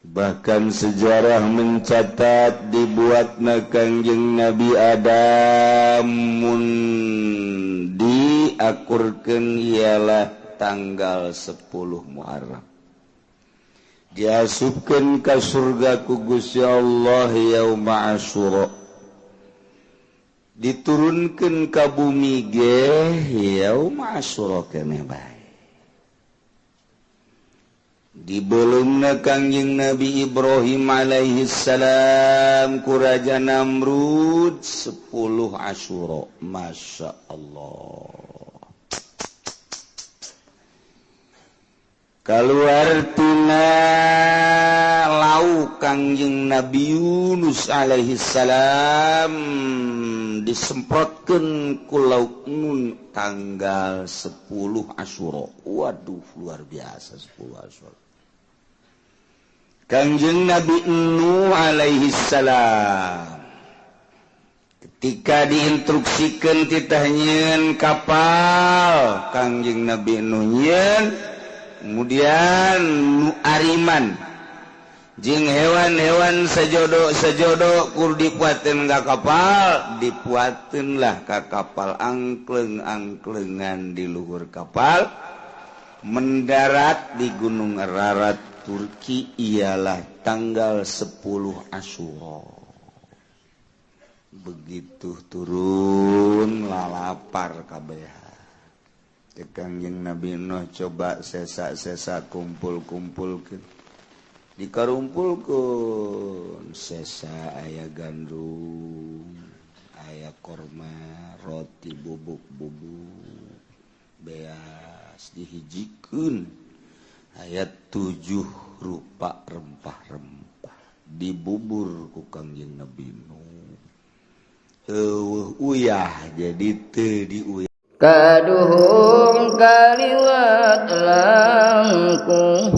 Bahkan sejarah mencatat dibuatna Kangjeng Nabi Adam mun diakurkeun ialah tanggal 10 Muharram. Diasupkeun ka surga ku Gusti Allah yauma Asyura. Diturunkeun ka bumi ge yauma Asyura keneh bae. Dibelumna Kangjeng Nabi Ibrahim alaihi salam ku Raja Namrud 10 Asyura. Masya Allah. Kaluar tina lauk Kangjeng Nabi Yunus alaihi salam disemprotkeun ku lauk nun tanggal 10 Asyura. Waduh, luar biasa 10 Asyura. Kangjeng Nabi Nuh alaihi salam ketika diinstruksikan titah nyieun kapal, Kangjeng Nabi Nuh nyieun, kemudian nu ariman jeung hewan-hewan sejodo-sejodo kur dipuateun ka kapal, dipuateun lah ka kapal angkleng-angklengan di luhur kapal, mendarat di Gunung Ararat Turki ialah tanggal 10 Asyura. Begitu turun lalapar kabeh. Kangjeng Nabi Nuh coba sesa-sesa kumpul-kumpulkeun. Dikarumpulkeun sesa aya gandum, aya korma, roti bubuk-bubuk, beas dihijikeun. Ayat 7 rupa rempah-rempah dibubur ku Kangjeng Nabi Nuh. Eueuh uyah jadi teu diuyah. Kaduhung kaliwat langkung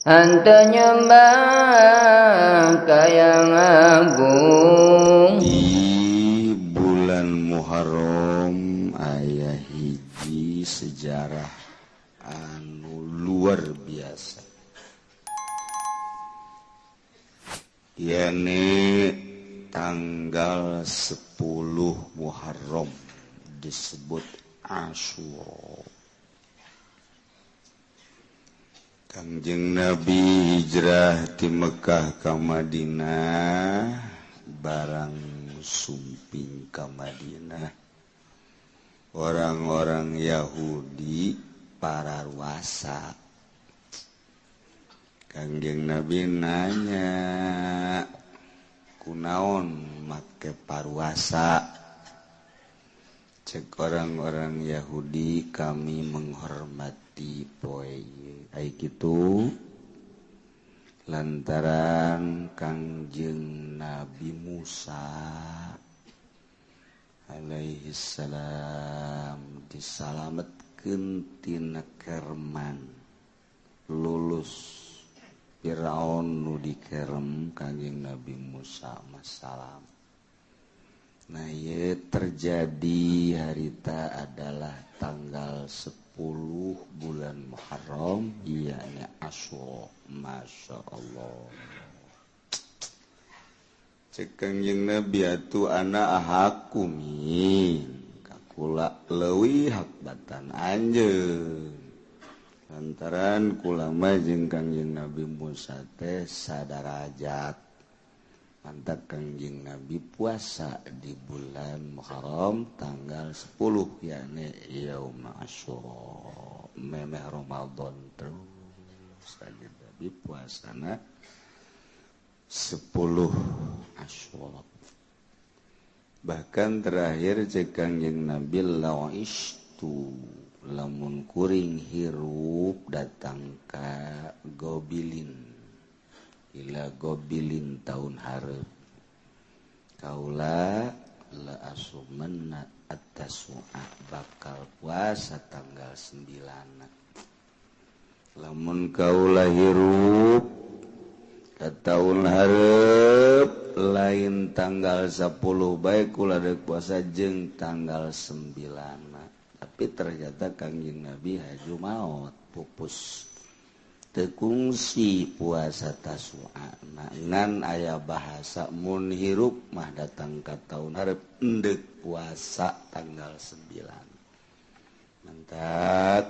hanta nyembah kayang agung. Di bulan Muharram aya hiji sejarah anu luar biasa, yakni tanggal 10 Muharram disebut Asyura. Kangjeng Nabi hijrah ti Mekah ka Madinah, barang sumping ka Madinah orang-orang Yahudi pararuasa. Kangjeng Nabi nanya, kunaon make paruasa? Cek orang-orang Yahudi, kami menghormati poe ai kitu lantaran Kangjeng Nabi Musa alaihi salam disalametkeun tina kerman, lulus Firaun nu dikerem Kangjeng Nabi Musa masalam. Nah, ye terjadi harita adalah tanggal 10 bulan Muharram, yakni Asyura. Masya Allah. Cek Kangjeng Nabi atuh ana ahakumin kakula leuwih hak batan anjeun. Lantaran kula mah jeung Kangjeng Nabi Musa teh sadarajat. Mantap Kangjeng Nabi puasa di bulan Muharram tanggal 10 yakni yaum Asyura, memeh Ramadan terus Kangjeng Nabi puasana 10 Asyura. Bahkan terakhir cek Kangjeng Nabi la'istu lamun kuring hirup datang ka Gobilin, ila Gobilin tahun hareup kaula la asumanna at-tasu'a bakal puasa tanggal 9. Lamun kaula hirup ka tahun hareup lain tanggal 10 bae kula deuk puasa jeung tanggal 9. Tapi ternyata Kangjeng Nabi haju maot pupus. Teu kungsi puasa Tasua ngan aya bahasa mun hirup mah datang ka taun hareup endek puasa tanggal 9. Mantap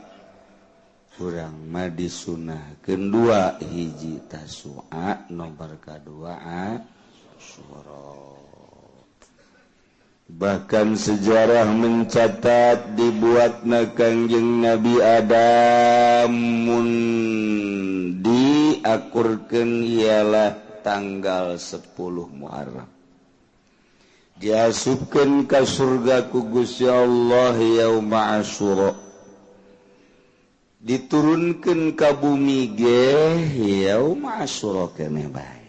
kurang mah disunahkeun dua hiji Tasua nomor kadua Asyura. Bahkan sejarah mencatat dibuatna Kangjeng Nabi Adam mun diakurkeun ialah tanggal 10 Muharram. Diasupkeun ka surga ku Gusti Allah yauma Asyura. Diturunkeun ka bumi ge yauma Asyura keneh bae.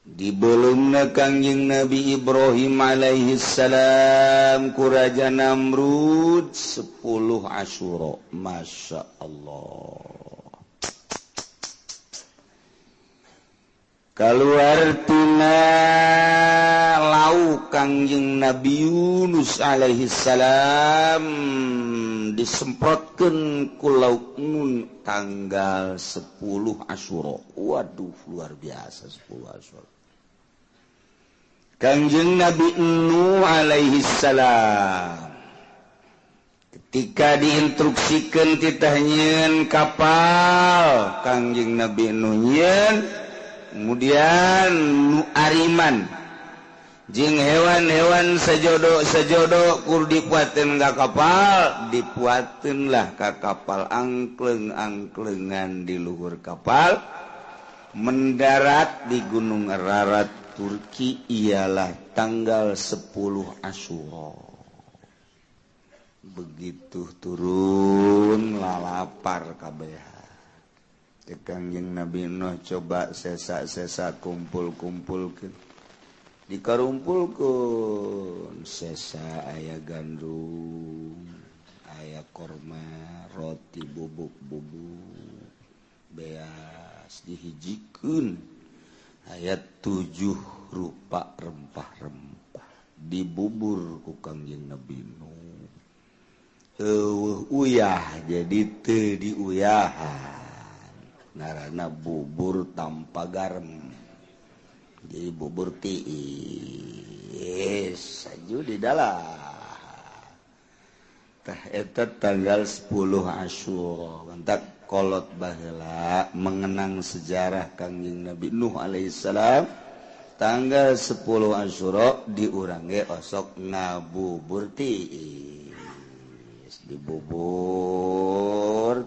Dibelumna Kangjeng Nabi Ibrahim alaihi salam ku Raja Namrud 10 Asyura. Masya Allah. Kaluar tina lauk Kangjeng Nabi Yunus alaihi salam disemprotkeun ku lauk nun tanggal 10 Asyura. Waduh, luar biasa 10 Asyura. Kangjeng Nabi Nuh alaihi salam ketika diinstruksikan titah nyieun kapal, Kangjeng Nabi Nuh nyieun, kemudian nu ariman jeung hewan-hewan sejodo-sejodo kur dipuateun ka kapal, dipuateun lah ka kapal angkleng-angklengan di luhur kapal, mendarat di Gunung Ararat Turki ialah tanggal 10 Asyura. Begitu turun lalapar kabeh. Kangjeng Nabi Nuh coba sesa-sesa kumpul-kumpulkeun. Dikarumpulkeun sesa aya gandum, aya korma, roti bubuk-bubuk, beas dihijikeun. Ayat 7 rupa rempah-rempah dibubur ku Kangjeng Nabi Nuh. Eueuh uyah jadi teu diuyahan. Ngaranna bubur tanpa garam. Jadi bubur tiis saju di dalam. Tah eta tanggal 10 Asyura. Mantak kolot baheula mengenang sejarah Kangjeng Nabi Nuh alaihissalam tanggal 10 Asyura di urang ge osok ngabubur tiis, dibubur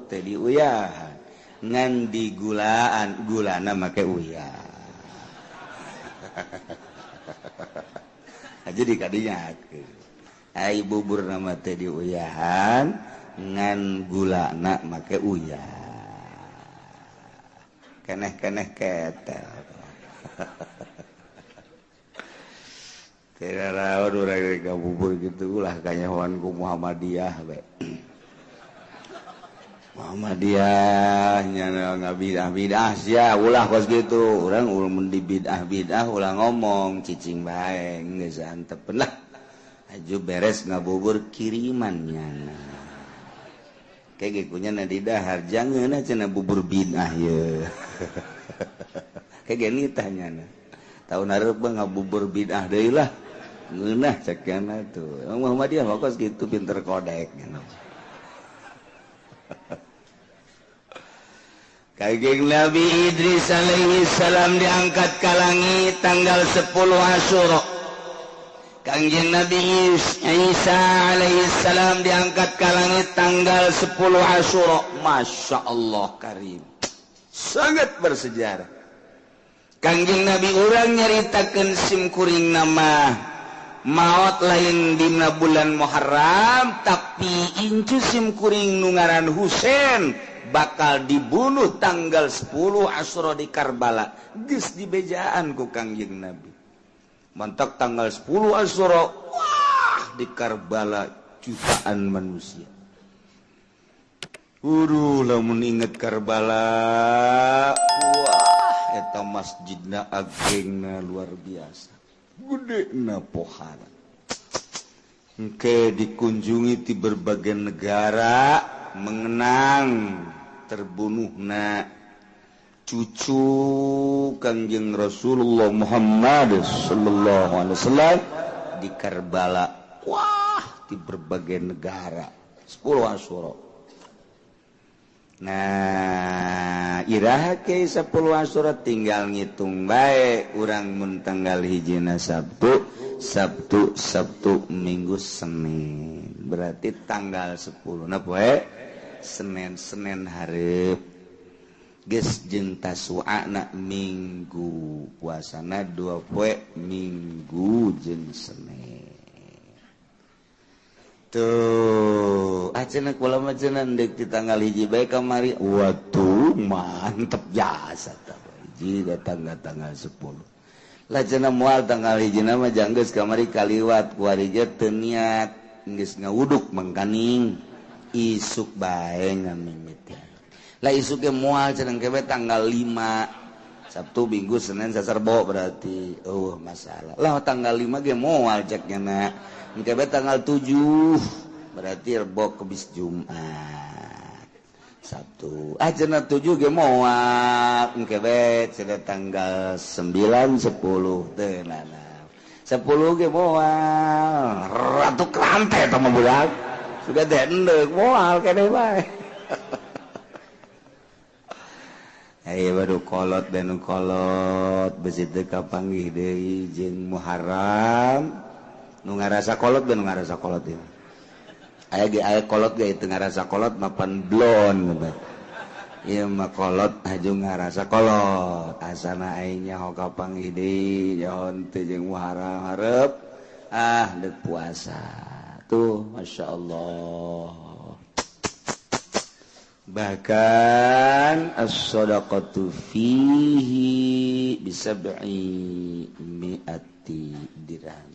teh diuyahan ngan digulaan, gulana make uyah. Jadi kadinya ai bubur nama teh diuyahan ngan gulana make uyah. Keneh-keneh ketel. Tidak rawan urang ngabubur gitu ulah kanyahoan ku Muhammadiyah bae. Muhammadiyah nya ngabidah-bidah sia ulah kos gitu. Urang mun di bidah-bidah ulah ngomong cicing bae geus antepeun lah. Aju beres ngabubur kiriman nyana. Kayak kunya na di dahar jangan cenah bubur bidah ye. Kayak gini tanyana. Tahun hareup ngabubur bidah deui lah. Ngeunah cekana tuh. Muhammadiyah mah kos gitu pinter kodek. Kangjeng Nabi Idris alaihi salam diangkat ke langit tanggal 10 Asyura. Kangjeng Nabi Isa alaihi salam diangkat ke langit tanggal 10 Asyura. Masya Allah karim, sangat bersejarah. Kangjeng Nabi urang nyaritakeun simkuring nama maot lain dina bulan Muharram, tapi incu simkuring nu ngaran Husain bakal dibunuh tanggal 10 Asyura di Karbala. Geus dibejaan ku Kangjeng Nabi. Mantak tanggal 10 Asyura, wah di Karbala jutaan manusia. Uduh lamun inget Karbala, wah eta masjidna agengna luar biasa. Gedena pohara. Engke dikunjungi di berbagai negara mengenang terbunuhna cucu Kangjeng Rasulullah Muhammad sallallahu alaihi wasallam di Karbala. Wah, di berbagai negara 10 Asyura. Nah, iraha ke 10 Asyura tinggal ngitung bae urang mun tanggal hijina Sabtu, Sabtu, Sabtu, Minggu, Senin. Berarti tanggal 10 na poe Senin, Senin hareup. Geus jeung Tasu'a na Minggu, puasana 2 poe Minggu jeung Senin. Tuh, cenah kula mah cenah deuk di tanggal hiji bae kamari. Waduh, mantep jasa tah. Hiji datang tanggal 10. Lah cenah moal tanggal hiji mah janggeus kamari kaliwat kuari ge teu niat geus ngawuduk mangkaning isuk bae ngamimiti. Lah isuk ge moal cenah ke tanggal 5. Sabtu, Minggu, Senin, Selasa, Rebo berarti. Oh, masalah. Lah tanggal 5 ge moal cek nya. Engke tanggal 7 berarti Rebo Kemis Jumat Sabtu. Ah cenah 7 ge moal engke bae cenah tanggal 9 10 teu nana. 10 ge moal ratu krante eta mah budak. Sudah teh endek moal keneh bae. Ayo baru kolot dan kolot besi teu kapanggih deui jeung Muharram. Nu ngarasa kolot dan ngarasa kolot ieu. Aya ge aya kolot ge teu ngarasa kolot mapan blon gitu. Ieu mah kolot haju ngarasa kolot. Asana aing nyaho kapanggih deui nyaho teu jeung Muharram hareup ah deuk puasa. Tuh masyaallah. Bahkan as-shadaqatu fihi bisab'i mi'ati dirham.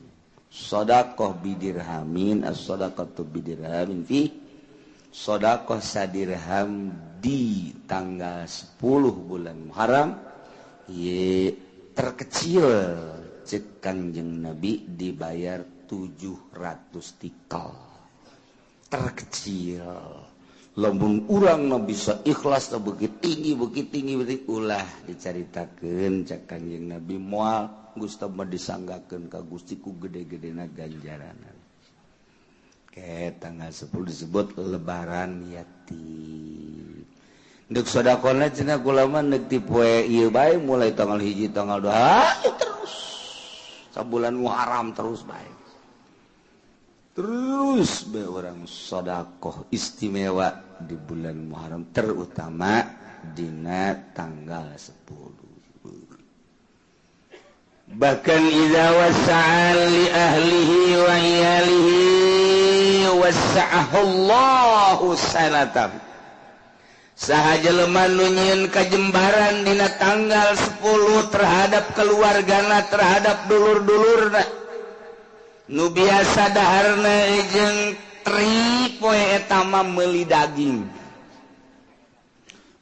Shadaqah bidirhamin, as-shadaqatu bidirhamin fi shadaqah sadirham di tanggal 10 bulan Muharram ye terkecil cek Kangjeng Nabi dibayar 700 tikal. Terkecil. Lamun urang na bisa ikhlas na begitu tinggi begitu tinggi begitu ulah dicaritakeun cek Kangjeng Nabi moal Gusti mah disanggakeun ka Gusti ku gede-gedena ganjaranna. Ke tanggal 10 disebut lebaran yatim. Deuk sedekahna cenah kula mah deuk ti poe ieu bae mulai tanggal 1 tanggal 2 terus sabulan Muharram terus bae. Terus bae urang sedekah istimewa di bulan Muharram terutama dina tanggal 10. Bahkan idza wasa'a li ahlihi wa iyalihi wasa'ahu Allahu sanatan. Saha jelema nu nyieun kajembaran dina tanggal 10 terhadap keluargana, terhadap dulur-dulurna. Nu biasa daharna jeung tri poe eta mah meuli daging,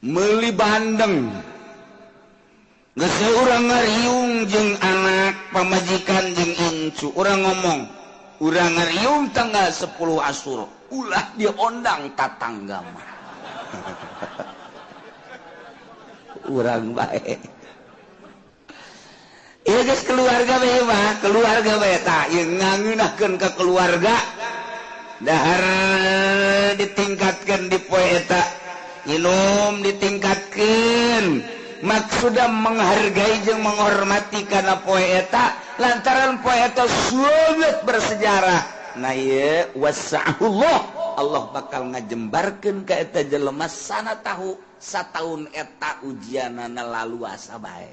meuli bandeng. Geus urang ngariung jeung anak pamajikan jeung incu, urang ngomong, urang ngariung tanggal 10 Asyura, ulah diondang tatangga mah. Urang bae. Ieu geus keluarga bae mah, keluarga bae tah ieu ngangeunahkeun ka keluarga. Dahar ditingkatkeun di poe eta, minum ditingkatkeun. Maksudna menghargai jeung menghormati kana poe eta lantaran poe eta sangat bersejarah. Nah ieu wasa'ullah, Allah bakal ngajembarkeun ka eta jelema sana tahu sataun eta ujianana laluasa bae.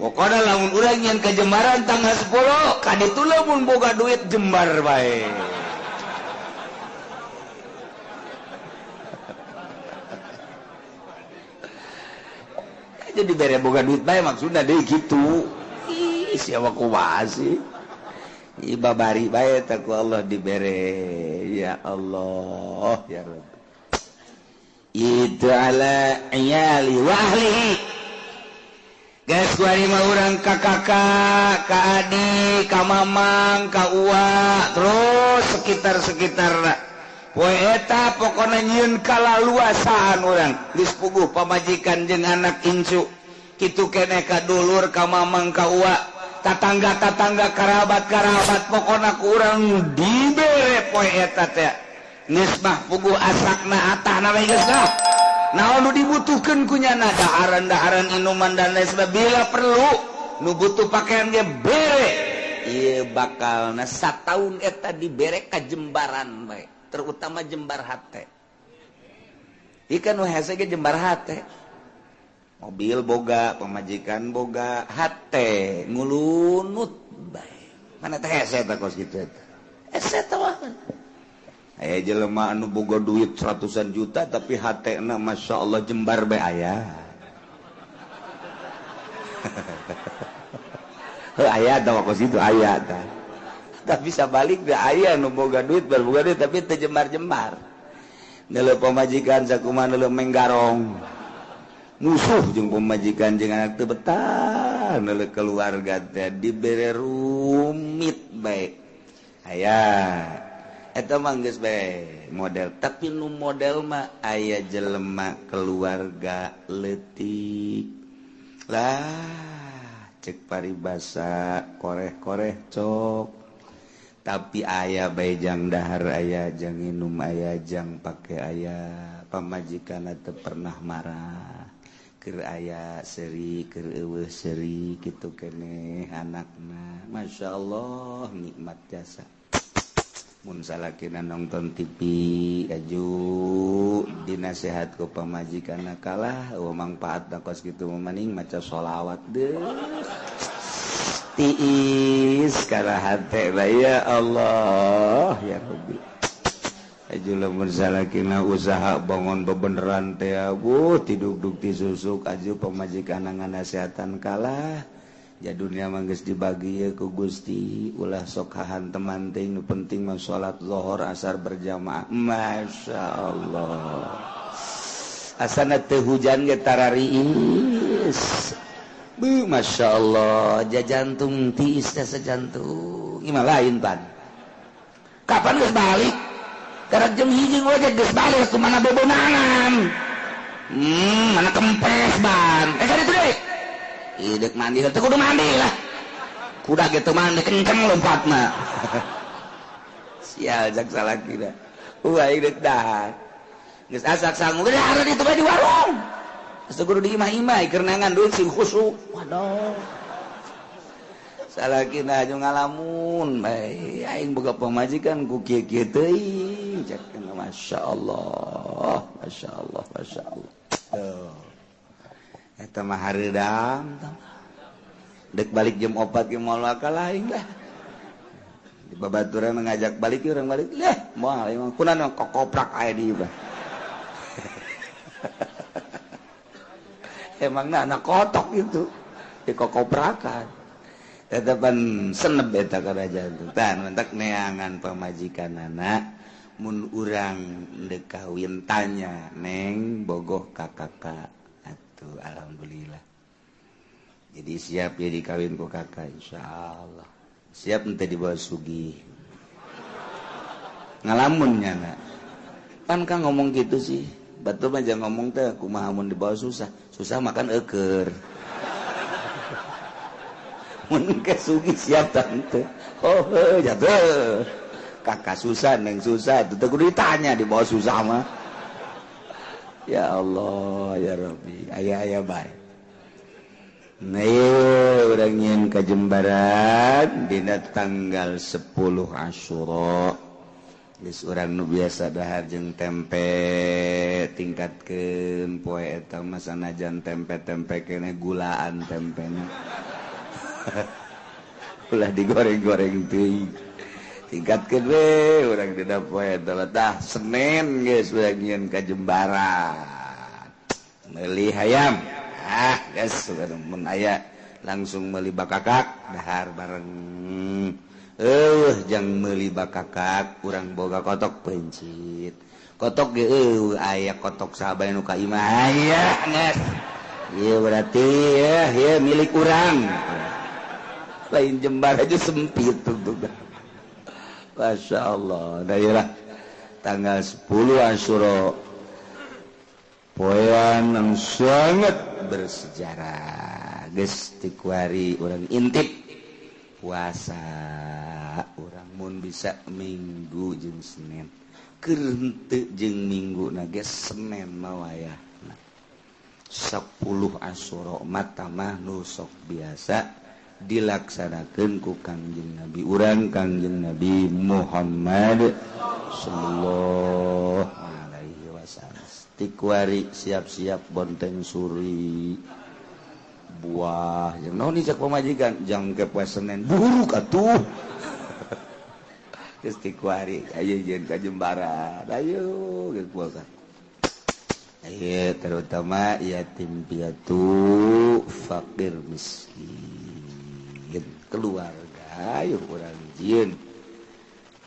Pokona lamun urang nyeun kajembaran tanggal 10 kaditu lamun boga duit jembar bae. Jadi bere boga duit bae maksudna deui kitu. Ih, siapa kumaha sih? Ih, babari bae teh ku Allah dibere. Ya Allah, ya Rabb. Itu ala iyali wa ahlihi. Geus kuari mah urang ka kakak, ka adik, ka mamang, ka uwa, terus sekitar-sekitarna. Poe eta pokona nyieun kalaluasaan urang geus puguh pamajikan jeung anak incu kitu keneh ka dulur ka mamang ka uwa tatangga-tatangga karabat-karabat pokona ku urang dibere poe eta teh geus mah puguh asakna atahna we geus lah. Naon nu dibutuhkeun ku nyana daharan-daharan inuman dan lain sebagainya bila perlu nu butuh pakaian ge bere ieu bakalna sataun eta dibere ka jembaran bae terutama jembar hate. Ikan nu hese ge jembar hate. Mobil boga, pamajikan boga, hate ngulunut bae. Mana teh hese eta kos kitu eta. Hese teh mah. Aya jelema anu boga duit ratusan juta tapi hatena Masya Allah jembar bae aya. Heuh aya tah kos kitu aya tah. Tapi sabalik da aya nu boga duit boga duit tapi teu jembar-jembar. Neuleuh pamajikan sakumaha neuleuh menggarong. Musuh jeung pamajikan jeung anak teu betah neuleuh keluarga teh dibere rumit bae. Aya eta mah geus bae model, tapi nu model mah aya jelema keluarga leutik. Lah cek paribasa koreh-koreh cok. Tapi aya bae jang dahar aya jang minum aya jang pake aya pamajikan teu pernah marah. Keur aya seuri keur eueuh seuri kitu keneh anakna. Masya Allah nikmat jasa. Mun salakina nonton TV aju dinasehat ku pamajikanna kalah eueuh mangpaatna kos kitu mah mending maca sholawat deuh. Tiis kana hate bae ya Allah ya Rabbi. Aju lamun salakina usaha bangun bebeneran teh abuh tidugdug ti susuk aju pamajikanna nganasehatan kalah. Ja dunia mah geus dibagi ye ku Gusti ulah sok hahanteman teh nu penting mah salat zuhur asar berjamaah. Masya Allah. Asana teu hujan ge tarariis. Beuh Masya Allah ja jantung tiis teh sajantung. Ieu mah lain pan. Kapan geus balik? Karek jam 1 we geus balik kumaha bebonangan. Mana kempes ban. Kan itu deui. Idek mandi teu kudu mandi lah. Kuda ge teu mandi kenceng lompatna. Sial jak salakina. Aing deuk dahar. Geus asak sangu geus dahar ditu bae di warung. Geus kudu di imah-imah keur neangan duit sing khusuk. Waduh. Salakina aju ngalamun bae aing boga pamajikan ku kieu-kieu teuing. Cek masyaallah, masyaallah, masyaallah. Tuh. Eta mah hareudang dek balik jam 4 ge moal kalah aing lah. Di babaturan ngajak balik urang balik leh moal aing mah kunaon kokoprak aya di ieu. Emangna anak kotok itu dikokoprakan. Tetepan seneb eta kana jantung. Tah mentak neangan pamajikanana mun urang deuk kawin tanya neng bogoh ka kakak. Tuh, alhamdulillah. Jadi siap ya dikawin ku kakak insyaallah. Siap ente dibawa sugih. Ngalamun nya pan kang ngomong gitu sih. Batur mah jangan ngomong teh kumaha mun dibawa susah. Susah makan eueur. Mun ke sugih siap tante. Oh, jatuh. Kakak susah neng susah itu teh kudu ditanya dibawa susah mah. Ya Allah ya Rabbi aya-aya bae. Nah, urang nyieun kajembaran dina tanggal 10 Asyura. Geus urang nu biasa dahar jeung tempe tingkatkeun poe eta mah sanajan tempe-tempe keneh gulaan tempena. Ulah digoreng-goreng teuing. Tingkatkeun we urang dina poe eta tah Senin geus urang nyieun kajembaran. Meuli hayam. Ah, geus mun aya langsung meuli bakakak dahar bareng. Eueuh jang meuli bakakak urang boga kotok pencit. Kotok ge eueuh aya kotok sahabat nu ka imah aya geus. Ieu berarti ya ieu milik urang. Lain jembar aja sempit tuh. Masya Allah, daerah Tanggal 10 Asyura poean yang sangat bersejarah. Geus tikuari urang intip puasa urang mun bisa Minggu jeung Senin, keur henteu jeung Minggu na ge Senin mah wayahna 10 Asyura mata mah nu sok biasa dilaksanakeun ku Kangjeng Nabi urang, Kangjeng Nabi Muhammad sallallahu alaihi wasallam. Tikuari siap-siap bonteng suri buah jeung naon cek pamajikan jang ke poe Senin buruk atuh. Geus tikuari ayo jeung ka Jembaran, ayo geus puasa. Ayo terutama yatim piatu, fakir miskin, keluarga, ayo urang jieun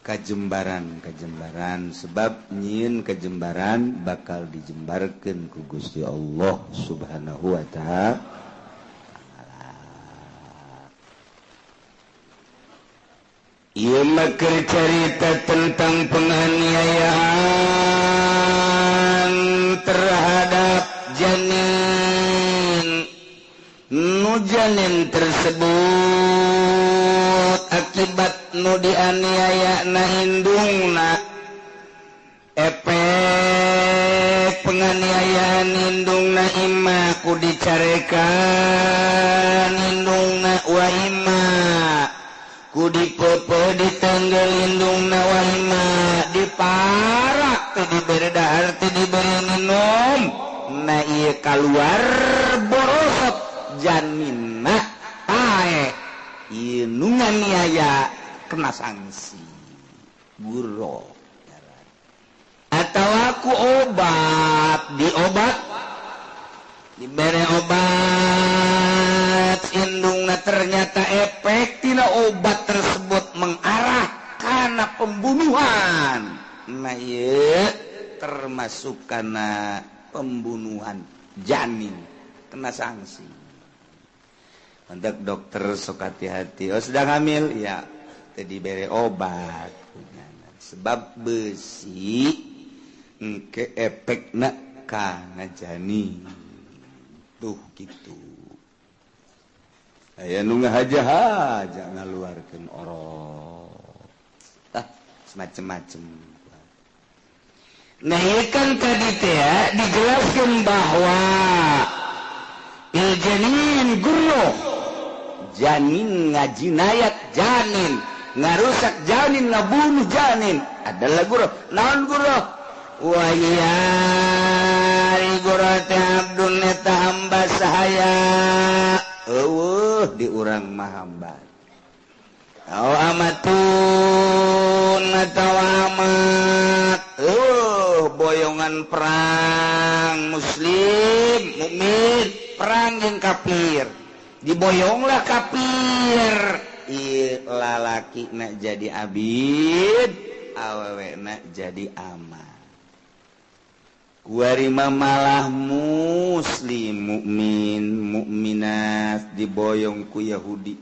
kajembaran kajembaran, sebab nyieun kajembaran bakal dijembarkeun ku Gusti Allah Subhanahu wa ta'ala. Ieu mah keur carita tentang penganiayaan terhadap janin. Nu janin tersebut akibat nu dianiaya na indungna, efek penganiayaan indungna imma ku dicarekan indungna wa imma ku dipepe ditanggel indungna wa imma diparak teu dibere dahar teu dibere minum. Na ieu kaluar borosot janinna pae ieu nu nganiaya kena sanksi guro atau aku obat diobat dibere obat indungna ternyata efek tina obat tersebut mengarah kana pembunuhan. Nah ieu termasuk kana pembunuhan janin kena sanksi. Untuk dokter sok hati-hati, oh sedang hamil ya tadi bere obat sebab besi engke efekna kana janin tuh gitu. Aya nu ngahaja-haja ngaluarkeun orok tah semacam-macam. Nah ieu kan tadi teh dijelaskeun bahwa il janin gurro, janin ngajinayat janin, ngarusak janin, ngabunuh janin adalah gurro. Naon gurro? Wa ya gurro teh abdun eta hamba sahaya. Eueuh di urang mah hamba. Au amatun atawa amat. Eueuh boyongan perang muslim mukmin perang jeung kafir. Diboyonglah kafir. Ieu lalaki na jadi abid, awewe na jadi amat. Kuari malah muslim mukmin mukminat diboyong ku Yahudi.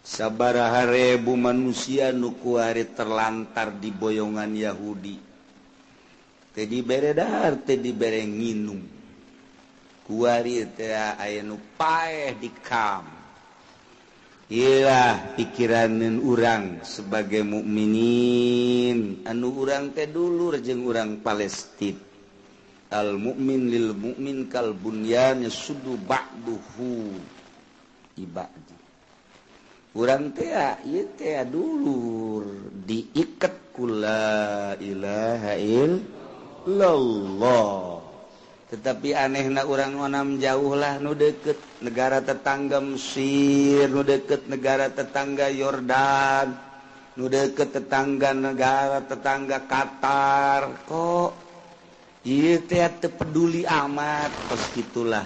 Sabaraha ribu manusia nu kuari terlantar di boyongan Yahudi. Teu dibere dahar, teu dibere nginum. Kuari teh aya nu paeh di kam. Iyalah pikiraneun urang sebagai mukminin, anu urang teh dulur jeung urang Palestina. Al mukmin lil mukmin kal bunyan yasuddu ba'duhu ibadi. Urang teh ieu teh dulur diiket ku la ilaha illallah. Tetapi anehna urang onam jauh lah nu deket negara tetangga Mesir, nu deket negara tetangga Yordan, nu deket tetangga negara tetangga Qatar, kok ieu teh teu peduli amat. Kos kitulah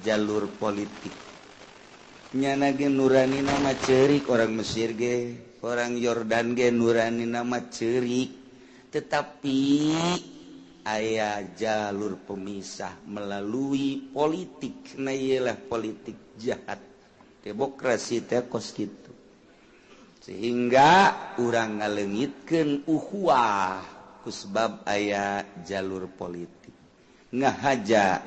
jalur politik. Nyana ge nurani nama ceurik orang Mesir ge, orang Yordan ge nurani nama ceurik, tetapi aya jalur pemisah melalui politik. Nah iyalah politik jahat demokrasi teh kos kitu, sehingga urang ngaleungitkeun ukhuwah Kusbab aya jalur politik ngahaja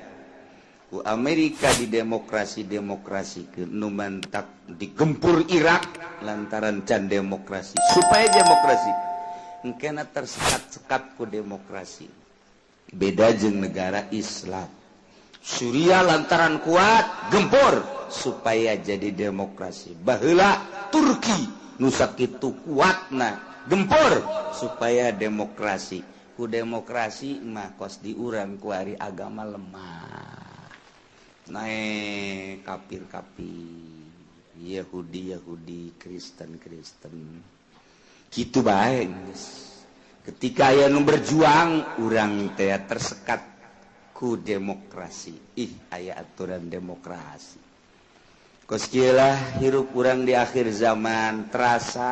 ku Amerika di demokrasi demokrasi ke nu mantak digempur Irak lantaran can demokrasi, supaya demokrasi engkena tersekat-sekat ku demokrasi. Beda jeung negara Islam. Suriah lantaran kuat gempur supaya jadi demokrasi. Baheula Turki nu sakitu kuatna gempur supaya demokrasi. Ku demokrasi mah kos di urang kuari agama lemah, naik kafir-kafir, Yahudi Yahudi, Kristen Kristen, gitu bae geus. Ketika aya nu berjuang, urang teh tersekat ku demokrasi. Ih, aya aturan demokrasi. Kos kieu lah hirup urang di akhir zaman, terasa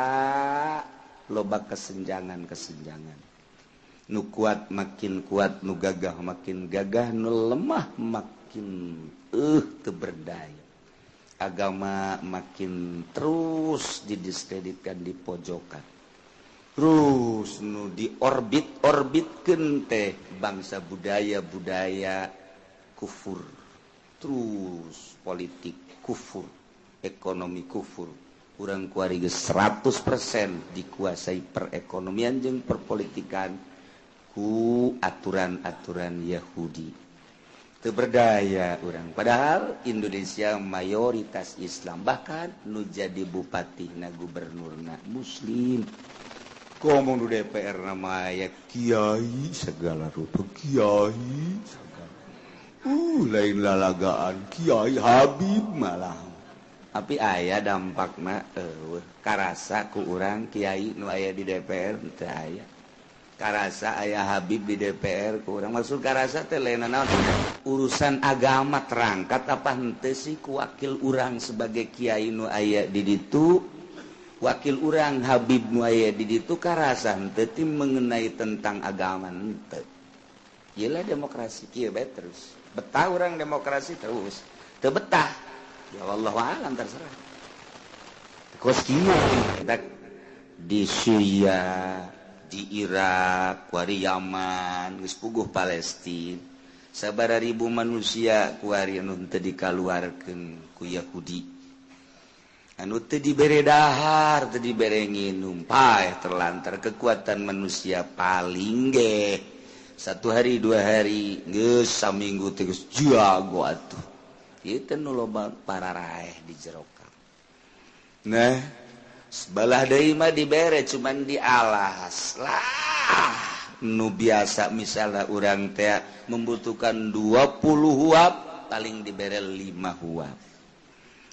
loba kesenjangan-kesenjangan. Nu kuat makin kuat, nu gagah makin gagah, nu lemah makin teu berdaya. Agama makin terus didiskreditkan, di pojokan. Terus nu diorbit-orbitkeun teh bangsa budaya-budaya kufur. Terus politik kufur, ekonomi kufur. Urang kuari geus 100% dikuasai perekonomian jeung perpolitikan ku aturan-aturan Yahudi. Teu berdaya urang. Padahal Indonesia mayoritas Islam, bahkan nu jadi bupati na gubernurna muslim. Ngomong di DPR nama ya kiai segala rupa, kiai segala. Lain lalagaan kiai, Habib malah. Tapi aya dampakna eueuh karasa ku urang kiai nu aya di DPR? Teu aya. Karasa aya Habib di DPR ku urang? Maksud karasa teh lain naon, urusan agama terangkat apa henteu sih ku wakil urang sebagai kiai nu aya di ditu, wakil urang Habib nu aya di ditu, karasa henteu ti mengenai tentang agama henteu? Gila, demokrasi kieu bae terus. Betah urang demokrasi terus, teu betah ya wallahu alam, terserah. Kos kieu kita di Syria, di Irak, kuari Yaman, geus puguh Palestina. Sabaraha ribu manusia kuari anu teu dikaluarkeun ku Yahudi, anu teu dibere dahar, teu dibere nginum, paeh terlantar. Kekuatan manusia paling ge satu hari, 2 hari, geus saminggu teh geus jago atuh. Ieu nu loba pararaeh di jero. Nah, sebelah deui mah dibere, cuman dialas lah. Nu biasa misalnya urang teh membutuhkan 20 huab, paling dibere 5 huab.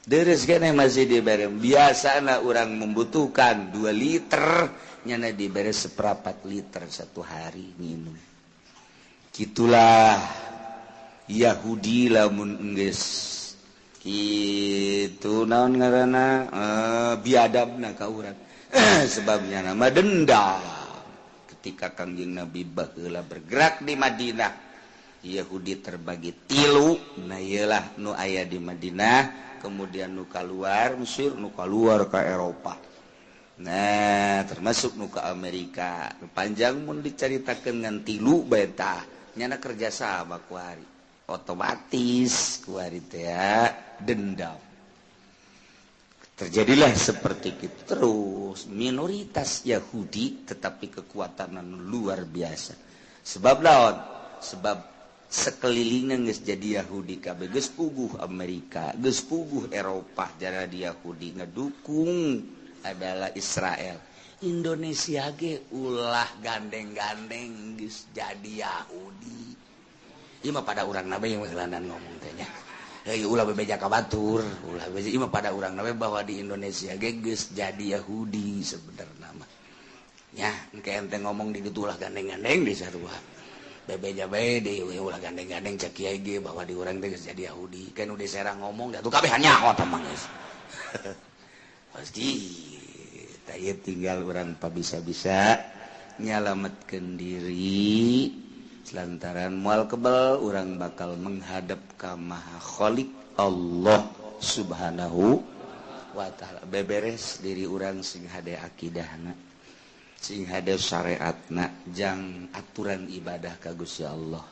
Deres kene masih dibere. Biasana urang membutuhkan 2 liter, nyana dibere seperempat liter satu hari minum. Gitulah Yahudi lamun enggeus kitu, naon ngaranna, biadabna ka urang. Sebabnya nama dendam. Ketika Kangjeng Nabi baheula bergerak di Madinah, Yahudi terbagi tilu. Nah, iyalah nu aya di Madinah, kemudian nu keluar Mesir, nu keluar ke Eropa, nah termasuk nu ke Amerika. Panjang mun diceritakan ngan tilu beta nyana kerjasama kuari, otomatis kuari teh dendam. Terjadilah seperti itu terus, minoritas Yahudi tetapi kekuatan luar biasa. Sebab lawan sebab sekelilingnya geus jadi Yahudi kabeh, geus puguh Amerika, geus puguh Eropa jadi Yahudi, ngedukung adalah Israel. Indonesia ge ulah gandeng-gandeng geus jadi Yahudi. Ieu mah pada urang nabe yang ngomong teh nya. Hei, ulah bebeja ka batur, ulah bebeja. Ieu mah pada urang nabe bahwa di Indonesia ge geus jadi Yahudi sebenarnya mah. Nya, engke ente ngomong di ditu ulah gandeng-gandeng di sarua. Bebeja bae di ulah gandeng-gandeng, cek kiai ge bahwa di urang teh geus jadi Yahudi. Kan udah serang ngomong da tuh kabeh nyaho tah mah geus. Pasti tah tinggal urang pabisa-bisa nyalametkeun diri lantaran mual kebal urang bakal menghadap ka Maha Khalik Allah Subhanahu wa Ta'ala. Beberes diri urang sing hade akidahna. Sing hade syariatna jang aturan ibadah ka Gusti Allah.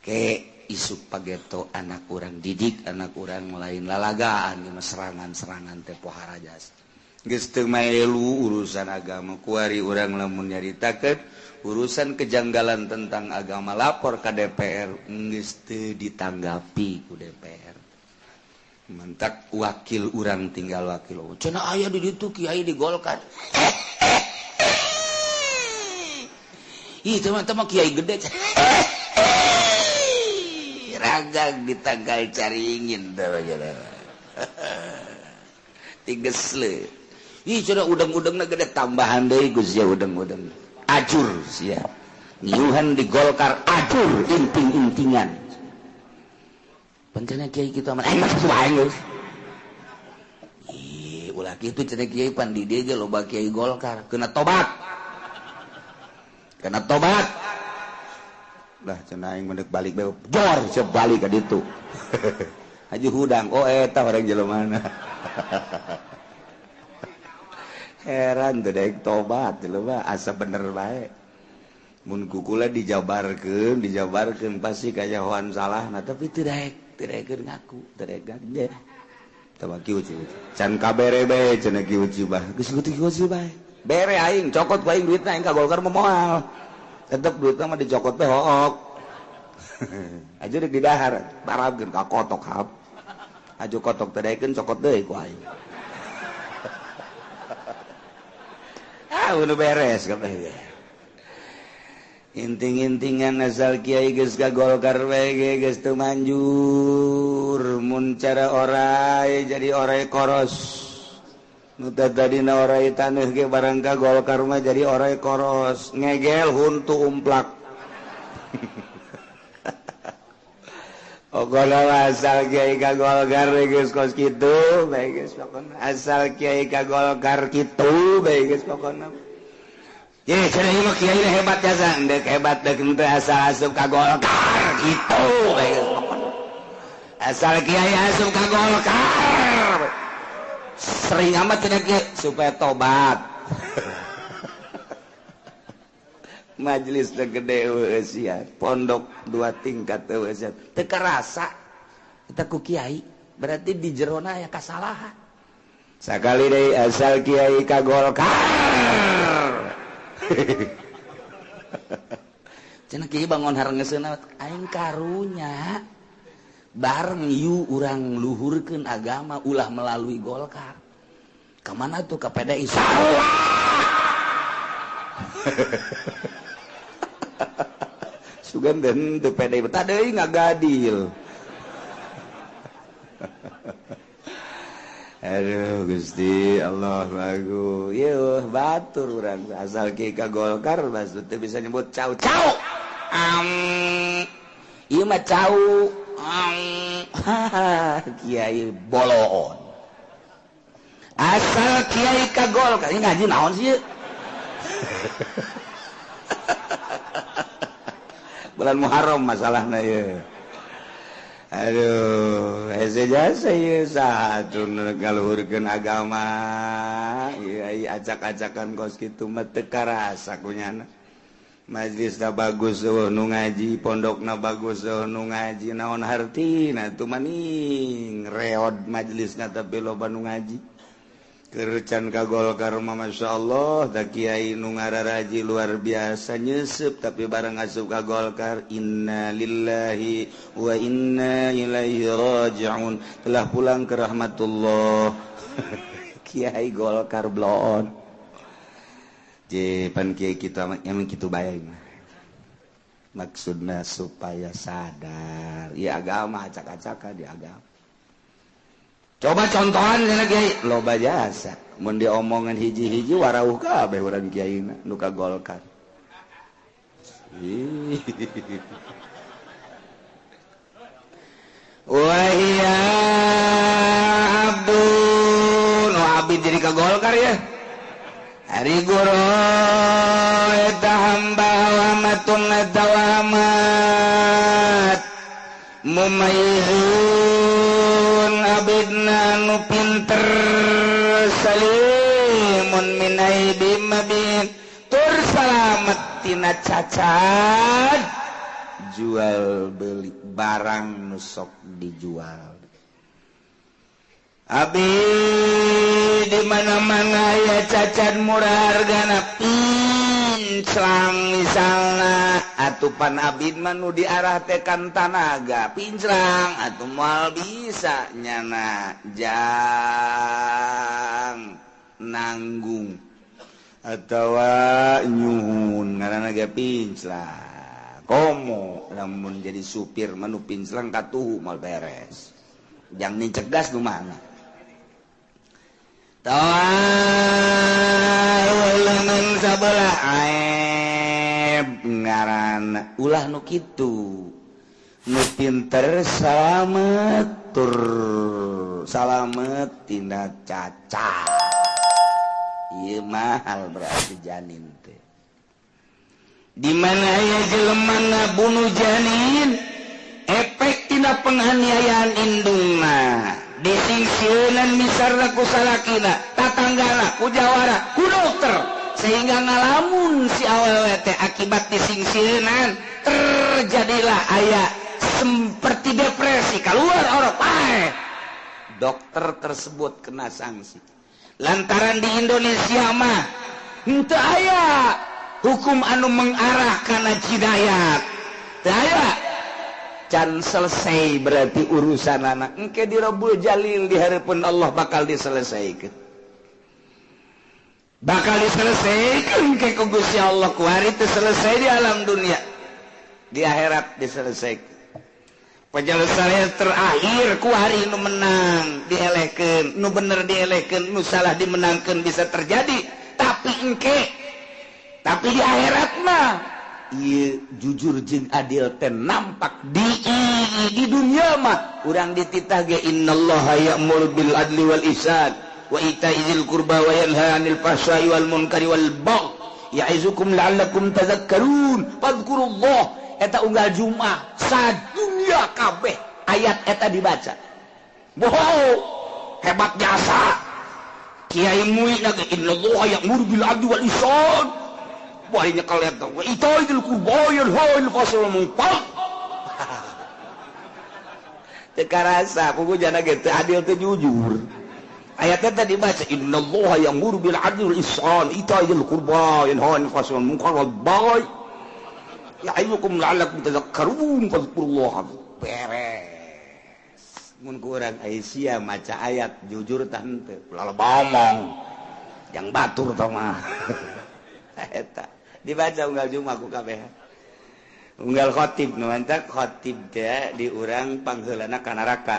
Ke isuk pageto anak urang didik anak urang lain lalagaan mah serangan-serangan teh pohara jasa. Geus teu maelu urusan agama kuari urang lamun nyaritakeun urusan kejanggalan tentang agama lapor ka DPR geus teu ditanggapi ku DPR. Mantak wakil urang tinggal wakil. Cenah aya di ditu kiai di Golkar. Ih teman-teman kiai gede. Ragang ditanggal caringin tigesle. Ih cenah udang-udangna gede tambahan deui Gus ya udang-udang. Ajur sia. Ngiuhan di Golkar ajur inting-intingan. Pancena kiai kitu amat aing mah aing geus. Ih ulah kitu cenah kiai pan di dieu ge loba kiai Golkar kena tobat. Kena tobat. Lah cenah aing mendek balik bae jor siap balik ka ditu. Haji hudang oh eta orang jelema. Heran teu daek tobat jelema asa bener bae. Mun kukula dijabarkeun, dijabarkeun pasti kayahoan salahna tapi teu daek, teu daekeun ngaku, teu daek ganja. Tah kieu can kabere bae cenah kieu bah. Geus kieu bae. Bere aing cokot ku aing duitna aing ka Golkar mah moal. Tetep duitna mah dicokot teh hook. Aja rek didahar, barabkeun ka kotok hap. Aju kotok teh daekeun cokot deui ku aing. Ah, udah beres kabeh. Inting-intingan asal kiai geus ka Golkar bae geus teu manjur. Mun cara orai jadi orai koros. Nu tadina orai taneuh ge barang ka Golkar mah jadi orai koros. Ngegel huntu umplak. Pokona asal kiai ka Golkar geus kos kitu bae geus pokona. Asal kiai ka Golkar kitu bae geus pokona. Ye cenah ieu mah kiai hebat jasa, deuk hebat deuk henteu asal asup ka Golkar kitu bae geus pokona. Asal kiai asup ka Golkar. Sering amat cenah kiai supaya tobat. Majelis teh gede eueuh pondok dua tingkat eueuh teu karasa eta ku kiai berarti di jerona aya kasalahan. Sakali deui asal kiai ka Golkar. Cenah kiai bangun harengeseuna aing karunya bareng yu urang luhurkeun agama ulah melalui Golkar. Ka mana tuh ka PDI? Salah. Sugan den teu PDI betah deui ngagadil. Aduh Gusti Allah bagus. Yeuh batur urang asal kieu ka Golkar bastu teu bisa nyebut cau cau. Ieu mah cau. Kiai boloon. Asal kiai ka Golkar ini ngaji naon sih? Bulan Muharram masalahna ye. Aduh, hese jasa ye satu ngaluhurkeun agama. Ieu acak-acakan kos kitu mah teu karasa kunyana. Majelisna bagus eueuh nu ngaji, pondokna bagus eueuh nu ngaji, naon hartina tuh maning reod majelisna tapi loba nu ngaji. Kercan ka Golkar mah masyaallah da kiai nu ngararaji luar biasa nyeuseub tapi bareng asup ka Golkar inna lillahi wa inna ilaihi rajiun telah pulang ke rahmatullah. Kiai Golkar bloon. Je pan kiai kita emang kitu bae mah. Maksudna supaya sadar ya agama acak-acakan di agama. Coba contohan cenah kiai loba jasa mun diomongan hiji-hiji warauh kabeh urang kiaina nu ka Golkar. Wa iya abdun wa abid jadi ka Golkar ya. Ari guru eta hamba wa matun eta wamat mumayyizun abidna nu pinter salimun Salimun min aibim mabin tur salamet tina cacat jual beli barang nu sok dijual. Abi di mana-mana ya cacat murah hargana pinclang misalna atupan abid mah nu diarah teh kan tanaga pinclang atuh moal bisa nyana jang nanggung atawa nyuhun ngaranna ge pinclang komo lamun jadi supir mah nu pinclang katuhu moal beres jang nincek gas nu mana tawa sabelah aib ngaran ulah nu kitu nu pinter salamet tur salamet tina cacat ieu mahal berarti janin teh di mana aya jelema ngabunuh janin efek tina penganiayaan indungna disingsieunan misarna ku salakina tatanggana ku jawara ku dokter sehingga ngalamun si awewe teh akibat disingsieunan terjadilah aya seperti depresi keluar orang pae dokter tersebut kena sanksi lantaran di Indonesia mah henteu aya hukum anu mengarah kana jinayat teu aya can selesai berarti urusan anak engke di Rabbul Jalil di hareupeun Allah bakal diselesaikan bakal diselesaikan engke ku Gusti Allah kuari teu selesai di alam dunia di akhirat diselesaikan penyelesaian terakhir kuari nu menang dielehkeun nu bener dielehkeun nu salah dimenangkeun bisa terjadi tapi engke tapi di akhirat mah ieu jujur jeung adil teh nampak di dunia mah urang dititah ge innallaha ya'muru bil adli wal ihsan wa ita'i dzil qurba wa yanha 'anil fahsya'i wal munkari wal baghi ya'izukum la'allakum tadhakkarun fadhkurullah eta unggal Jumat sadunya kabeh ayat eta dibaca. Wow, hebat jasa kiai muina ge innallaha ya'muru bil adli wal ihsan wah ini kalian tahu ita'i dzil qurba yanha 'anil fahsya'i wal munkar teu karasa kugu jana ge teu adil teu jujur ayatnya tadi baca innallaha ya'muru bil adli wal ihsan ita'i dzil qurba yanha 'anil fahsya'i wal munkar wal baghi ya'izukum la'allakum tadhakkarun fadhkurullah beres mun ku urang aya maca ayat jujur tah henteu ulah ngomong jang batur tah mah eta dibaca unggal Jumat ku kabeh unggal khatib nu mantak khatib teh di urang pangheulana ka neraka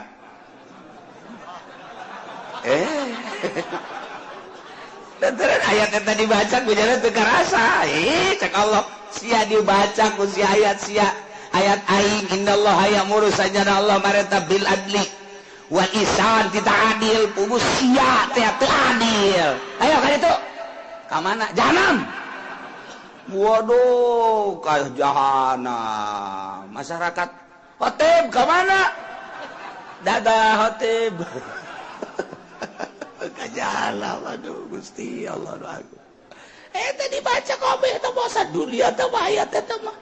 lantaran ayat eta dibaca ku jana teu karasa cek Allah sia dibaca ku si ayat sia ayat aing innallaha ya'muru sajana Allah mareta bil adli wal ihsan tita adil pugu sia teh teu adil ayo ka ditu ka mana jahanam waduh ka jahanam masyarakat khotib ka mana dadah khotib ka jahanam aduh Gusti Allah aku eta dibaca kabeh teh bosa dunia teh ayat eta mah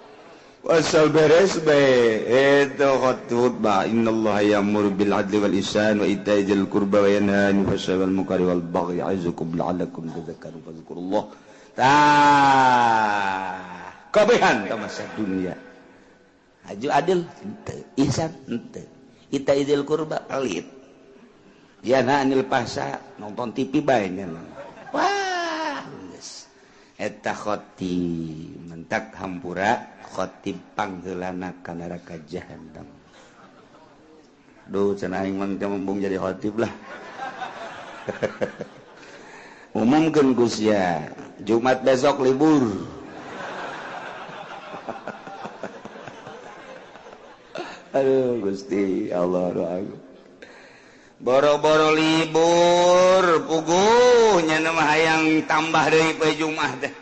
wasal beres bae eta khutbah innallaha ya'muru bil adli wal ihsan wa ita'i dzil qurba wa yanha 'anil fahsya'i wal munkari wal baghi ya'izukum la'allakum tadhakkarun fadhkurullah tah kabehan ka masa dunia haju adil henteu ihsan henteu ita'i dzil qurba pelit yanha 'anil fahsya nonton TV bae nya wah geus eta khotib mentak hampura khotib pangheulana ka neraka jahanam. Duh cenah aing mah teu embung jadi khotib lah. Umumkeun ku sia Jumat besok libur. Aduh Gusti Allah doa. Boro-boro libur puguh nya mah hayang tambah deui poe Jumat teh.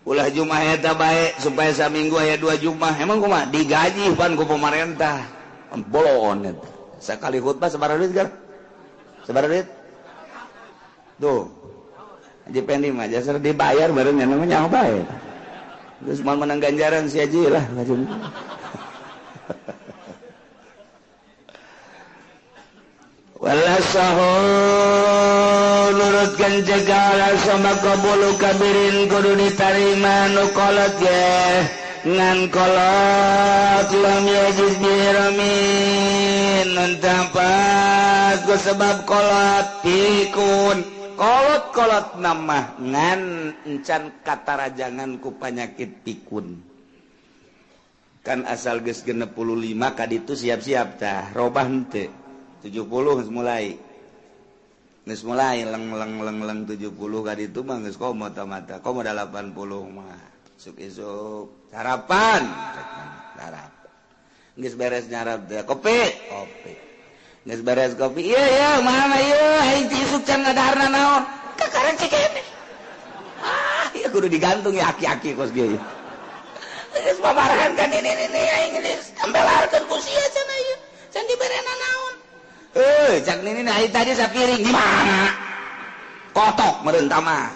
Ulah Jumat eta bae supaya saminggu aya 2 Jumat. Emang kumaha digaji pan ku pemerintah. Bolon eta. Sakali khutbah sabaraha duit gar? Sabaraha duit? Tuh. Haji Pendi mah jasa dibayar bareng namanya nyaho bae. Terus mau menang ganjaran si Haji lah. Wala sahu nurutkan cegala sama kabulu kabirin kudu ditarima nu kolot ye ngan kolot lam yajiz biramin nuntampat ku sebab kolot pikun kolot-kolot nama ngan encan katarajangan ku penyakit pikun kan asal geus 65 kaditu siap-siap tah robah henteu 70 geus mulai. Geus mulai leng leng leng leng 70 kaditu mah geus komo ta mata. Komo 80 mah. Isuk-isuk sarapan. Sarapan. Geus beres nyarap teh kopi, kopi. Geus beres kopi. Ieu ieu mana ieu aing ti isuk can ngadaharna naon? Kakaran cikene. Ah, ieu kudu digantung ya aki-aki kos ge. Geus mamarahan kan ini aing geus tambelarkeun ku sia cenah ieu. Can diberena naon? Cak nini nah tadi sapiring di mana? Kotok meureun mah.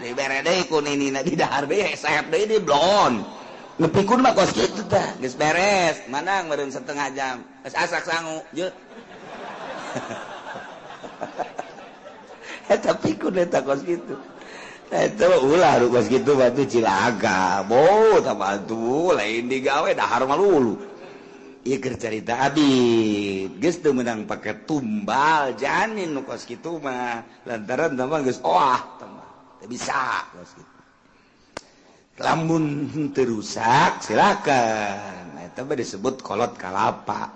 Dibere deui ku nini na di dahar deui sehep deui di blon. Ngepikun mah kos kitu tah. Geus beres, manang meureun setengah jam. Geus asak sangu, je. Eta pikun eta kos kitu. Eta ulah nu kos kitu mah tuh cilaka. Bo, tah atuh lain digawe dahar mah lulu. Ieu keur carita abid geus teu meunang pake tumbal janin nu kos kitu mah lantaran tah mah geus oah tah mah teu bisa kos kitu lamun teu rusak silakan eta mah disebut kolot kalapa.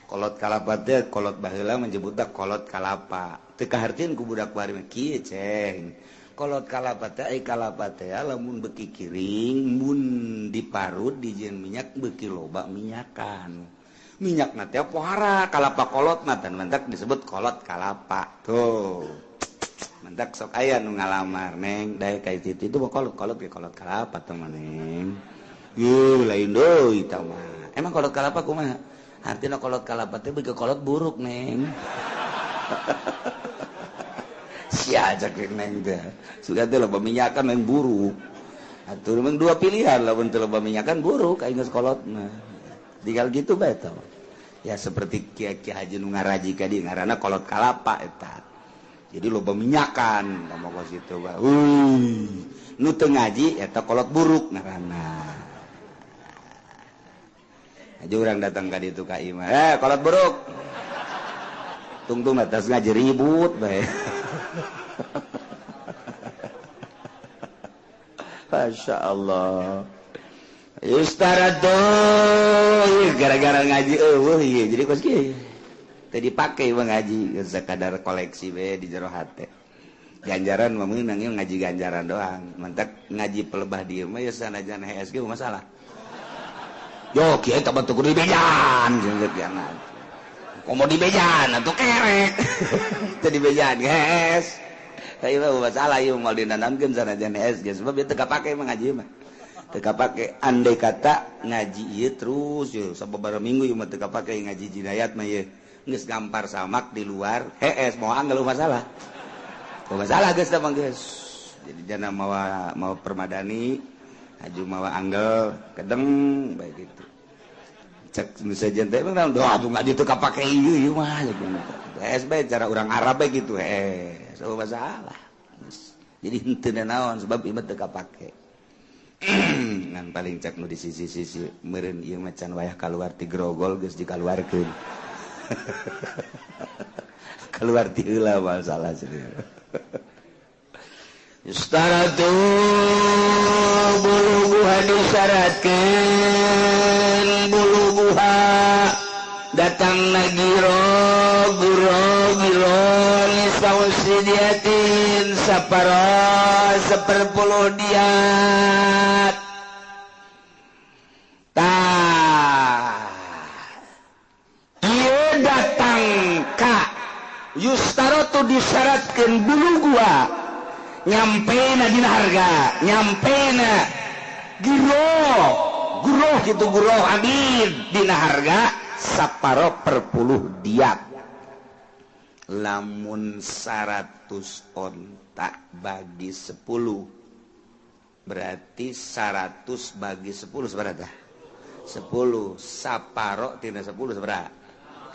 Kolot kalapa teh kolot baheula menyebutna kolot kalapa teu kahartieun ku budak bari mah kieu ceng kolot kalapa teh ai kalapa teh lamun beuki kiring mun diparut dijieun minyak beuki loba minyakan minyakna teh pohara kalapa kolot mah tan mentak disebut kolot kalapa tuh mentak sok aya nu ngalamar neng dae ka itu itu kolot kolot ge kolot kalapa teh mah neng yeuh lain deui tah mah emang kolot kalapa kumaha artina kolot kalapa teh beuki kolot buruk neng. Sia cak neng teh sudah teh loba minyakan yang buruk atuh memang dua pilihan lamun teu loba minyakan buruk aing geus kolot mah tinggal gitu bae tah ya seperti kiai-kiai haji nu ngaraji ka dieu ngaranna kolot kalapa eta jadi loba minyakan ngomong kos kitu bae nu teu ngaji eta kolot buruk ngaranna aja urang datang ka ditu ka imah kolot buruk tungtung atas ngaji ribut bae. Masya Allah. Yustarado gara-gara ngaji eueuh ieu jadi kos kieu. Teu dipake mah ngaji sakadar koleksi we di jero hate. Ganjaran mah meunang ieu ngaji ganjaran doang. Mentak ngaji pelebah dieu mah ya sanajan HSG masalah. Yo kieu teh batu kudu dibejan jeung komo dibejan atuh kerek. Teu dibejan geus. Ieu mah masalah ieu moal dinanamkeun sanajan HSG sebab ieu teu kapake mah ngaji mah. Teu kapake andai kata ngaji ieu terus ieu sababaraha minggu ieu mah teu kapake ngaji jinayat mah ieu. Geus gampar samak di luar hees moal anggal masalah. Masalah geus tah mah geus. Jadi jana mawa mawa permadani aju mawa anggel kedeng bae gitu. Cek misalnya teh emang doa tuh ngaji teu kapake ieu ieu mah hees bae cara urang Arab bae gitu hees eueuh masalah. Jadi henteu naon sebab ieu mah teu kapake. Ngan paling cek nu di sisi-sisi meureun ieu mah can wayah kaluar ti grogol geus dikaluarkeun. Keluar ti heula masalah serius. Yustaratu buluguha disyaratkeun buluguha datang giro guro giro nisausidiatin saparo seperpuluh diat tah ieu datang ka yustarotu disyaratkeun buluguha nyampena dina harga nyampena giro guro gitu guro abid dina harga saparo perpuluh diat Lamun 100 onta bagi 10 berarti 100 bagi 10 seberapa? 10 saparo tina 10 seberapa?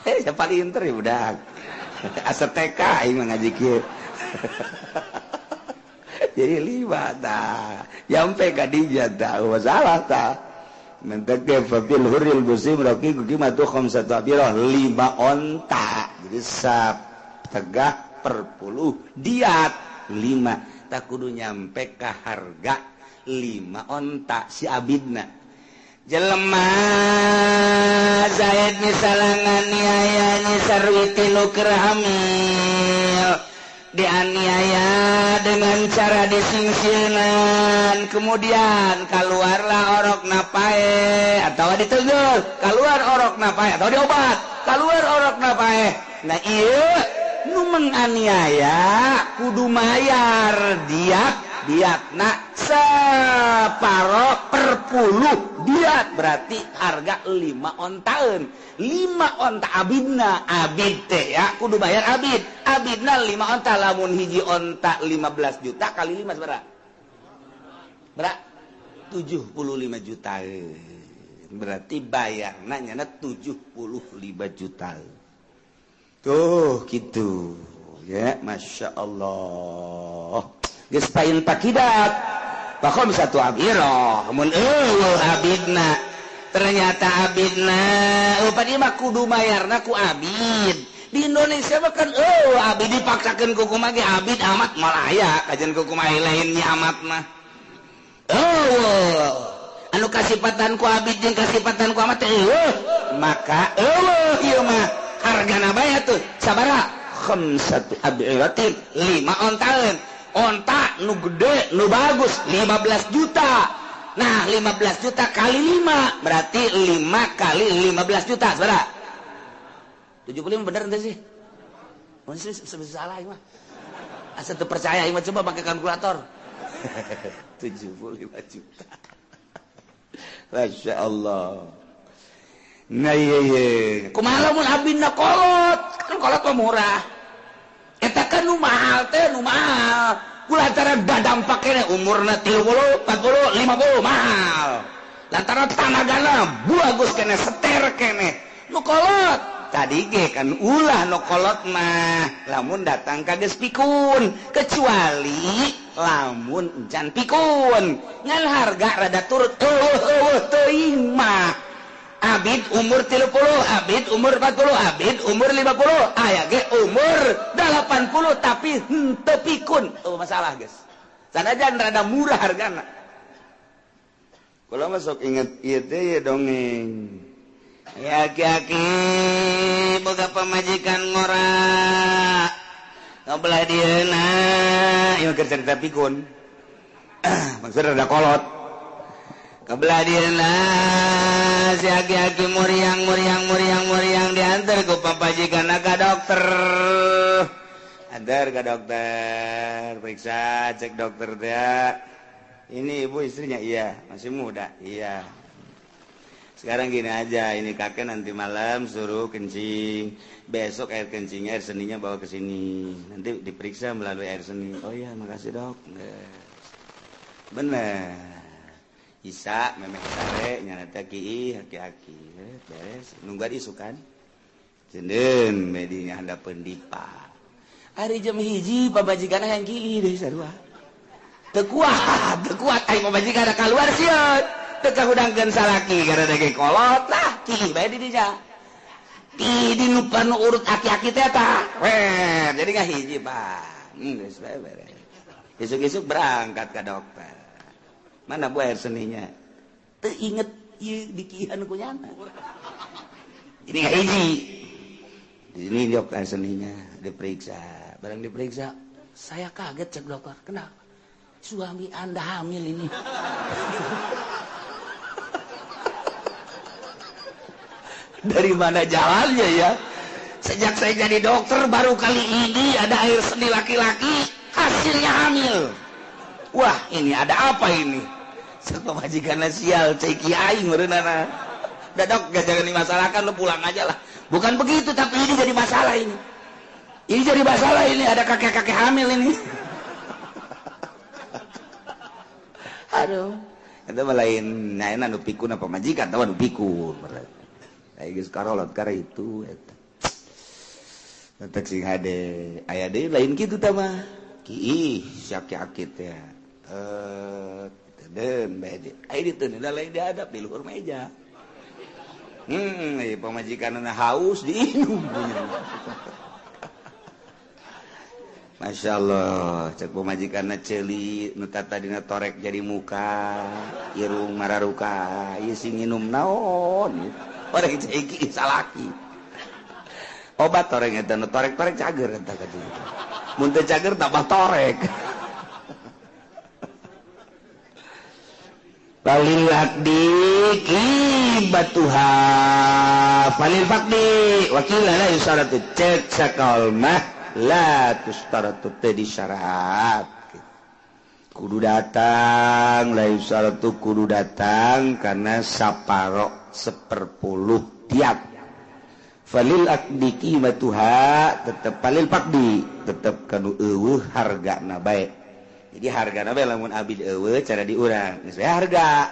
Hei, siapa pinter ya budak. Asa TK aing mah ngaji kieu. Jadi 5 tah. Nyampe ka dinya tah, masalah tah. Mentek ge fil hurril muslim raqiqu qimatu khamsatu abirah 5 onta. Jadi tegah per puluh diat 5 tak kudu nyampe ke harga 5 onta si abidna. Jelema Zaid misalnya nganiaya Nyi Sarwiti nu keur hamil, dianiaya dengan cara disingsieunan, kemudian keluarlah orok napae atau ditegur, keluar orok napae atau diobat, keluar orok napae. Nah iya nu menganiaya kudu mayar diat diatna separo per puluh diat berarti harga 5 ontaeun 5 onta abidna abid teh ya kudu bayar abid abidna 5 onta lamun hiji onta 15 juta kali 5 sabaraha berapa 75 juta berarti bayarna nyana 75 juta. Tuh gitu ya, Masya Allah. Geus pain pakidat bakom satu abirah mun eueuh abidna ternyata abidna eueuh ieu mah kudu mayarna ku abid. Di Indonesia mah kan eueuh abid dipaksakeun ku kumaha ge abid amat moal aya kajian ku kumaha lainnya amat mah. Eueuh anu kasipatan ku abid jeung kasipatan ku amat teh eueuh maka eueuh ieu mah hargana bae tuh sabaraha khamsatu abiratin 5 ontaeun onta nu gede nu bagus 15 juta. Nah 15 juta kali 5 berarti 5 kali 15 juta sabaraha 75 bener ente sih? Mun salah ieu mah asa teu percaya ieu mah coba pakai kalkulator. 75 juta. Masya Allah. Nah iya iya kumaha lamun abidna kolot kan kolot mah murah eta kan nu mahal teh nu mahal kulantaran badampak keneh umurna 30 40 50 mahal lantaran tanagana bagus keneh seter keneh nu kolot tadi ge kan ulah nu kolot mah lamun datang ka geus pikun kecuali lamun encan pikun ngan harga rada turut eueuh teuing mah. Abid umur 30, abid umur 40, abid umur 50, aya ge umur 80 tapi henteu pikun. Oh masalah guys. Sanajan rada murah hargana. Kula mah sok inget ieu teh ye dongeng. Ya aki-aki boga pamajikan ngora. Ngobelah dieuna, ieu keur cerita pikun. Maksudna rada kolot. Kebelah dieuna si aki-aki muriang muriang muriang muriang diantar ku papajikan ka dokter. Antar ke dokter, periksa, cek dokter dia. Ini ibu istrinya, iya, masih muda, iya. Sekarang gini aja, ini kakek nanti malam suruh kencing, besok air kencingnya, air seninya bawa ke sini. Nanti diperiksa melalui air seni. Oh iya, makasih dok. Bener. Isa memeh sare nyana ki aki-aki beres nungguan isukan jendeun medinya handapeun dipa ari jam 1 pamajikan hayang ki deui sarua teu kuat aing pamajikan kaluar sieun teu kahudangkeun salaki gara dege kolot lah ki bae di dinya ki di nu urut aki-aki teh tah we jadi ngahiji Pak geus bae beres isuk-isuk berangkat ka dokter. Mana bu air seninya? Teu inget ieu dikihan ku nyana. Ini nggak hiji. Di sini dok air seninya diperiksa. Barang diperiksa, saya kaget cek dokter. Kenapa? Suami Anda hamil ini. Dari mana jalannya ya? Sejak saya jadi dokter baru kali ini ada air seni laki-laki hasilnya hamil. Wah, ini ada apa ini? Pemajikan sial ceki aing meureunana. Udah dok, gak jangan dimasalahkan, lu pulang aja lah. Bukan begitu, tapi ini jadi masalah ini. Ini jadi masalah ini, ada kakek-kakek hamil ini. Aduh, itu mah lain nah nu pikun apa majikan tahu nu pikun. Aya geus karolot kara itu eta. Eta sing hade aya deui lain kitu tah mah. Ki sia-aki teh. Den bae aya ditu lain dihadap di luhur meja. Pamajikanna haus diinum. Masya Allah, cek pamajikanna ceuli nu tadina torek jadi muka, irung mararuka, ieu sing nginum naon? Orang ceki salaki. Obat torek eta nu torek-torek cager eta ka dieu. Mun teu cager tambah torek. Falil aqdi qibatuha falil faqdi wakila la yusaratu cek sakal mah la tustaratu teh disyarat kudu datang la yusaratu kudu datang karena saparo 1/10 tiap falil aqdi qibatuha tetep falil faqdi tetep kanu eueuh hargana bae. Jadi harga nabe lamun abid eueuh cara diurang geus harga.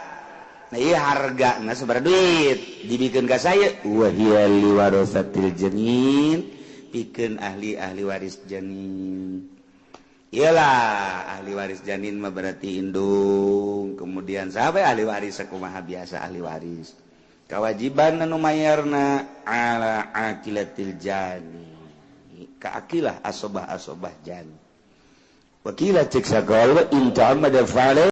Nah ieu hargana sabaraha duit dibikeun ka saya wa hiya liwarasatil janin pikeun ahli-ahli waris janin. Iyalah ahli waris janin mah berarti indung, kemudian sahabat ahli waris sakumaha biasa ahli waris. Kewajiban anu mayarna ala aqilatil jani. Ka aqilah asobah-asobah jani. Wakila cek sakal wa in ta'ammada fa'ala